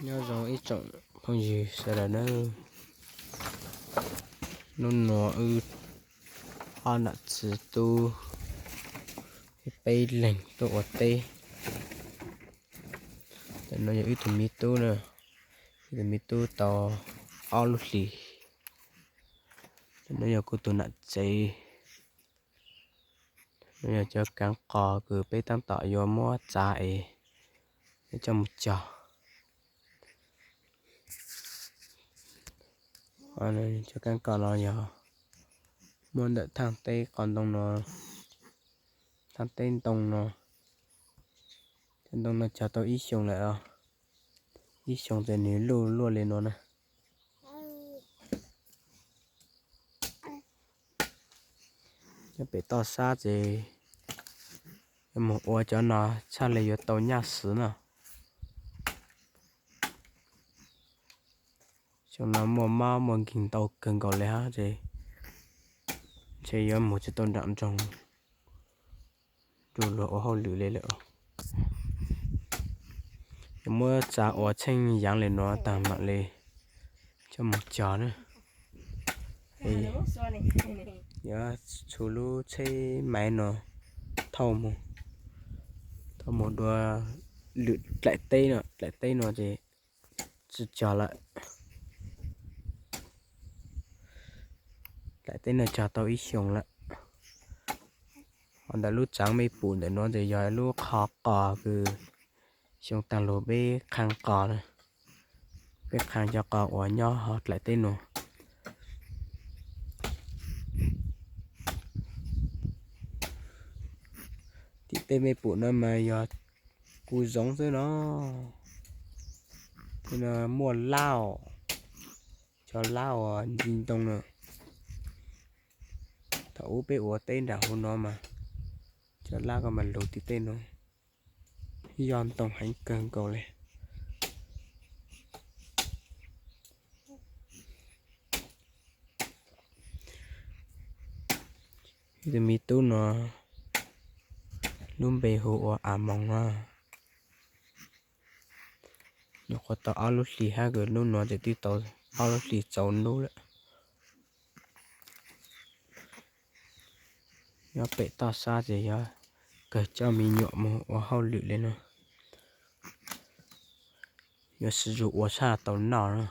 Nyob zoo ib tsoom phooj ywg sawv daws nawb. Hnub no wb ob nam txiv tub peb leeg tuaj ua teb. Ntawm no yog wb tus me tub na, wb tus me tub tau ob lub hlis. Ntawm no yog kuv tus nam tsev. No yog cov kaav qos kws peb tab tom yuav muab txav es coj mus cog. Cov kaav qos no yog muab ntawm thaaj teb qos ntoo no, thaaj teb ntoo no, cov ntoo no cog tau ib xyoos lawm os. Ib xyoos ces nws luj luaj li no na. Nyob pem toj sab ces yuav mus ua cov no tshaj li yuav tau nyaj xwv na. Xyoo no muaj mob muaj nkeeg ntau kawg nkaus li hab ces ntshe yuav mus tsis tau nram nroog rau luag ua hauj lwm li lawm. Yuav muab txav ua tsheej yaav li no taag mam li coj mus cog na. Yuav tshu lub tsheb maiv no thauj mus, thauj mus dua lwm dlaim teb no, dlaim teb no ces tsis cog lawm. Dlaim teb no cog tau ib xyoos lawm. Ho ntawm lub tsaav mej pum ntawm no ces yog lub qhov qos kws xyoo taag lug peb qhaa qos na, peb qhaa cov qos uas nyob hauv dlaim teb no. Tim tej mej pum no mas yog kuv zoov xwb no. Tej no muaj lab os, cov lab uas ntxi ntoo na. Thaum ub peb ua teb nram huv no mas cov lab ko mas lug tim tej no, yog ntoo heev kawg nkaus li. Ib tug me tub no lub npe hu ua A Moos na. Nyuam qhuav tau ob lub hlis hab kws nub nuav ces twb tau ob lub hlis txaus nub lawm. Nyob pem toj sab ces yog kawg coj me nyuam mus ua hauj lwm li no. Yuav siv zug ua tshaj tau noj na,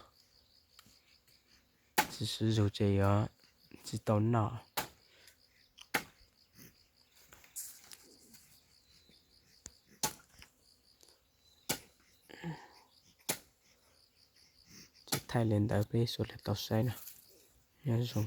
tsis siv zug ces yuav tsis tau noj. Ces thaij li ntawd peb sawv daws tau saib na. Nyob zoo.